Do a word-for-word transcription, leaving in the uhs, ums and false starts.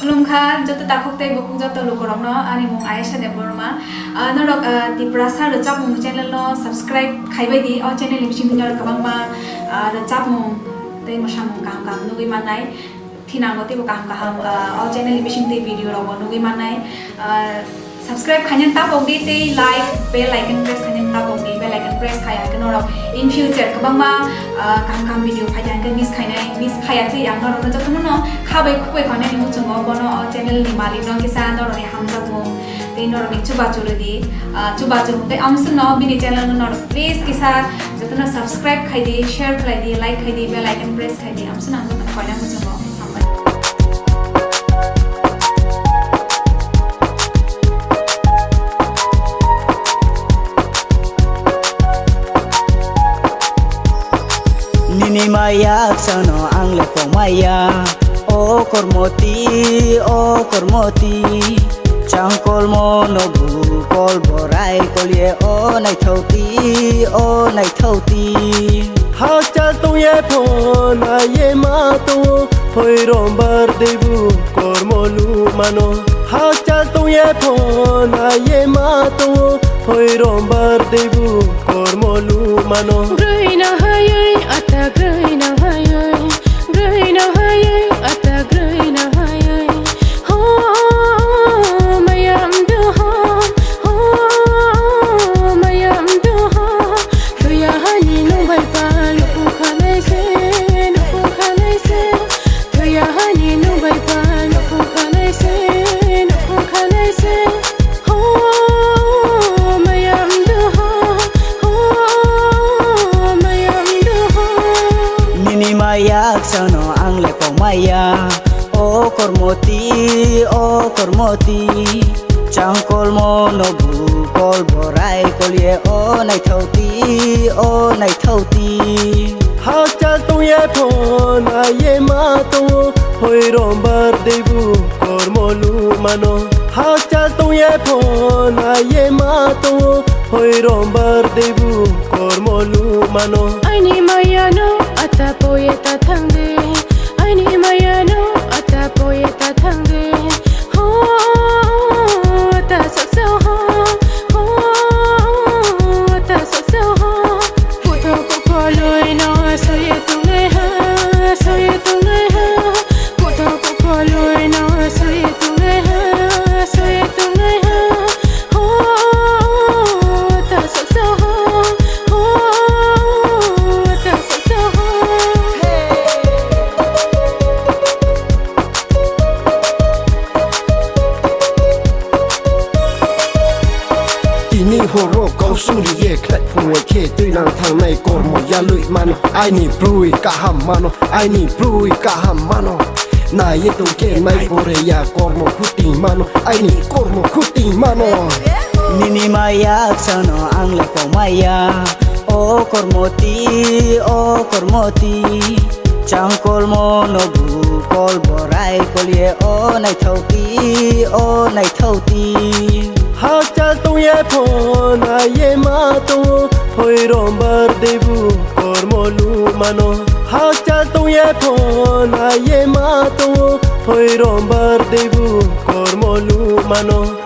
Khulumkha joto takhuk tei bukhuk joto lukurokno, ani mung Ayesha Debbarma. Ah, norok, ah, Tiprasa rwchapmung channel no subscribe khaibai di. O channel ni bisingtwi norok kwbangma, ah, rwchapmung tei mwsamung kaham kaham nugwi mannai. Thinango teibo kaham kaham, ah, o channel ni bisingtwi video rokbo nugwi mannai. Ah, subscribe khainani tapok di tei like, bell icon press khainani tapok di, bell icon press khai hwnkhe norok in future kwbangma, ah, kaham kaham video phai hwnkhe miss khainai, miss khaiya twi ang norokno jotono no khabai khukbai khainani muchungo bono o channel ni malik no kisa norokni hamjakmung tei norokni chubachu rwdi, ah, chubachu tei amswkno bini channel no norok please kisa jotono subscribe khai di, share khlai di, like khai di, bell icon press khai di, amswkno ang jotono koina muchungo. Nini maya sano ang le pom maya, o kormoti, o kormoti. Changkolmo no bu kol borai kol ye, o naithauti, o naithauti. Hakchal tong ye pho na ye ma tongo, phoi rombar deibu kormo lu mano. Hakchal tong ye pho na ye ma tongo, phoi rombar deibu kormo lu mano. Groi na hayoi, ata groi na hayoi, groi na hayoi, ata groi na hayoi. Ho, mayam do ho, ho, mayam do ho. Thoya hani nung bai pa lukung khanai se, lukung khanai se. Thoya hani nung bai pa lukung khanai se, lukung khanai se. Ho, mayam do ho, ho, mayam do ho. Nini maya sano ang le pom maya. O kormoti, o kormoti. Changkolmo no bu kol borai kol ye, o naithauti, o naithauti. Hakchal tong ye pho na ye ma tongo, phoi rombar deibu kormo lu mano. Hakchal tong ye pho na ye ma tongo, phoi rombar deibu kormo lu mano. Aini maya no ata poye ta thang de. Aini maya no ata poye ta thang de. Ho, ta sok so ho. Ho, ta sok so ho. Kuthok koloi no soye tungai ha, soye tungai ha. Kuthok koloi no soye tungai ha, soye tungai ha. Ho, ta sok so ho. Ho, ta sok so ho. Tini horo kau suri ye khlai phungwai khe twi lang thangnai kormo yalwi mano. Aini brwi kaham mano, aini brwi kaham mano. Naiye tongkhe nai pore ya kormo khuting mano, aini kormo khuting mano. Nini maya sano ang le pom maya, o kormoti, o kormoti. Changkolmo no bu kol borai kol ye, o naithauti, o naithauti. Hakchal tong ye pho na ye ma tongo, phoi rombar deibu kormo lu mano. Hakchal tong ye pho na ye ma tongo, phoi rombar deibu kormo lu mano.